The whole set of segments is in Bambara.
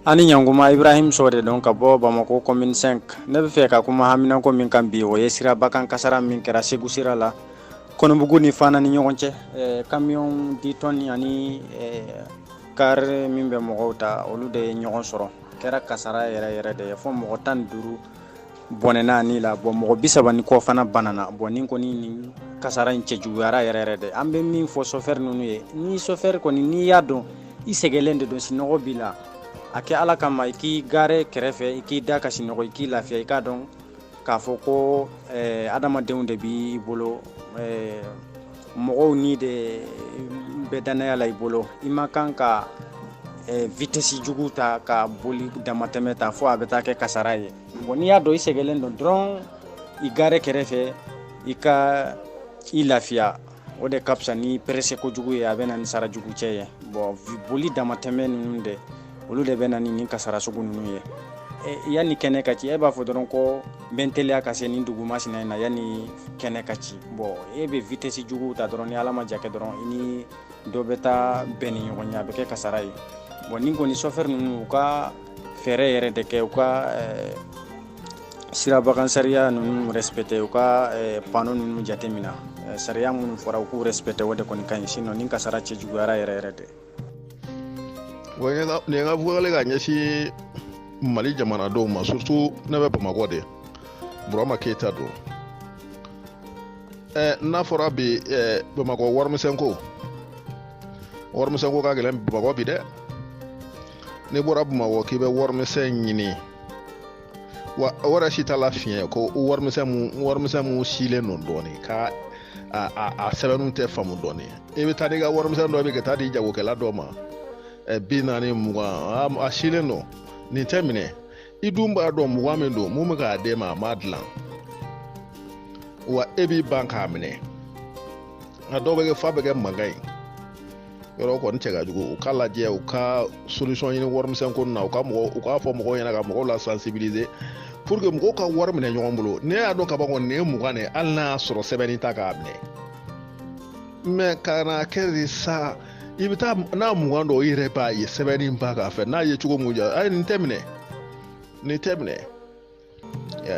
A ni ɲankuma, Ibrahim Sɔ de don ka bɔ Bamakɔ commune 5. Ne bɛ fɛ ka kuma haminanko min kan bi, o ye sirabakan kasara min kɛra Segu sira la, Kɔnɔbugu ni Fana ni ɲɔgɔn cɛ. Camion 10 tonnes ani car min bɛ mɔgɔw ta, olu de ye ɲɔgɔn sɔrɔ. Kɛra kasara yɛrɛ yɛrɛ de ye, fo mɔgɔ 15 bɔnɛna ni la. Bon, mɔgɔ 30 ni kɔ fana banana. Bon, nin kɔni, nin kasara in cɛjuguyara yɛrɛ yɛrɛ de. An bɛ min fɔ chauffeur ninnu ye, ni chauffeur kɔni, n'i y'a dɔn i sɛgɛlen de don, sinɔgɔ b'i la, a kɛ Ala kama, i k'i garer kɛrɛfɛ, i k'i da ka sinɔgɔ, i k'i lafiya. I k'a dɔn k'a fɔ ko adamadenw de b'i bolo, mɔgɔw ni de bɛ danaya la i bolo. I ma kan ka vitesse jugu ta ka boli damatɛmɛ ta, fo a bɛ taa kɛ kasara ye. Bon, n'i y'a dɔn i sɛgɛlen don dɔrɔn, i garer kɛrɛfɛ, i ka i lafiya, o de ka fisa ni pressé kojugu ye, a bɛ na ni sara jugu cɛ ye. Bon, boli damatɛmɛ ninnu de, olu de bɛ na ni nin kasara sugu ninnu ye. Yanni kɛnɛ ka ci, e b'a fɔ dɔrɔn ko n bɛ n teliya ka se nin dugu masina in na yanni kɛnɛ ka ci. Bon, e bɛ vitesse jugu ta dɔrɔn, ni Ala ma ja kɛ dɔrɔn, i ni dɔ bɛ taa bɛn ni ɲɔgɔn ye, a bɛ kɛ kasara ye. Bon, nin kɔni, chauffeur ninnu, u ka fɛɛrɛ yɛrɛ de kɛ, u ka sirabakan sariya ninnu respecté, u ka panneau ninnu jateminɛ, sariya minnu fɔra, u k'u respecté, o de kɔni ka ɲi. Sinon nin kasara cɛjuguyara yɛrɛ yɛrɛ de. Nin ye n ka vocal ka ɲɛsin Mali jamanadenw ma, surtout ne bɛ Bamakɔ de, Burama Keyita don. N'a fɔra bi Bamakɔ, warimisɛnko, warimisɛnko ka gɛlɛn Bamakɔ bi dɛ. N'i bɔra Bamakɔ k'i bɛ warimisɛn ɲini, wa o yɛrɛ si t'a la fiɲɛ ko warimisɛn mun silen don dɔɔnin, ka a sɛbɛnniw tɛ faamu dɔɔnin. I bɛ taa n'i ka warimisɛn dɔ bɛ ka taa di jagokɛla dɔ ma, 40, 20, a silen don, nin tɛ minɛ. I dun b'a dɔn 20 min don, mun bɛ k'a d'e ma, a m'a dilan wa, e b'i ban k'a minɛ. Nka dɔw bɛ kɛ fa bɛ kɛ mankan ye. Yɔrɔ kɔni cɛ ka jugu. U k'a lajɛ, u ka solution ɲini warimisɛn ko na, u ka mɔgɔ, u k'a fɔ mɔgɔw ɲɛna, ka mɔgɔw la sensibiliser pour que mɔgɔw ka wari minɛ ɲɔgɔn bolo. Ne y'a dɔn kaban kɔni, nin ye 20 de ye, hali n'a y'a sɔrɔ sɛbɛnni ta k'a minɛ. Mais ka na kɛ de sa, i bɛ taa n'a 20 dɔw, i yɛrɛ b'a ye sɛbɛnni b'a k'a fɛ, n'a ye cogo mun ja, ayi, nin tɛ minɛ, nin tɛ minɛ,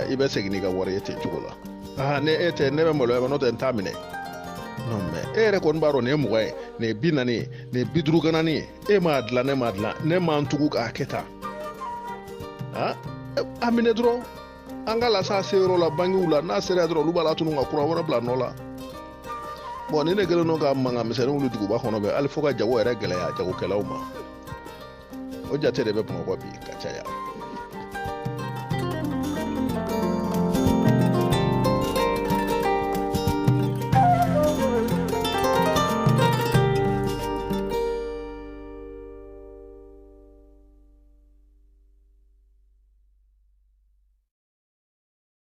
i bɛ segin n'i ka wari ye ten cogo la. Aa, ne e tɛ, ne bɛ maloya ma, n'o tɛ n t'a minɛ. Non, mais e yɛrɛ kɔni b'a dɔn nin ye 20 ye, nin ye 40 ye, nin ye 50 ganani ye. E m'a dilan, ne m'a dilan, ne m'an tugu k'a kɛ tan. A minɛ dɔrɔn, an ka lase se yɔrɔ la, bankiw la. N'a sera dɔrɔn, olu b'a latunu ka kura wɛrɛ bila nɔ la. Bon, ni ne kɛlen don ka mankan misɛnnin wuli duguba kɔnɔ bɛ, hali fo ka jago yɛrɛ gɛlɛya jagokɛlaw ma. O jate de bɛ Bamakɔ bi ka caya.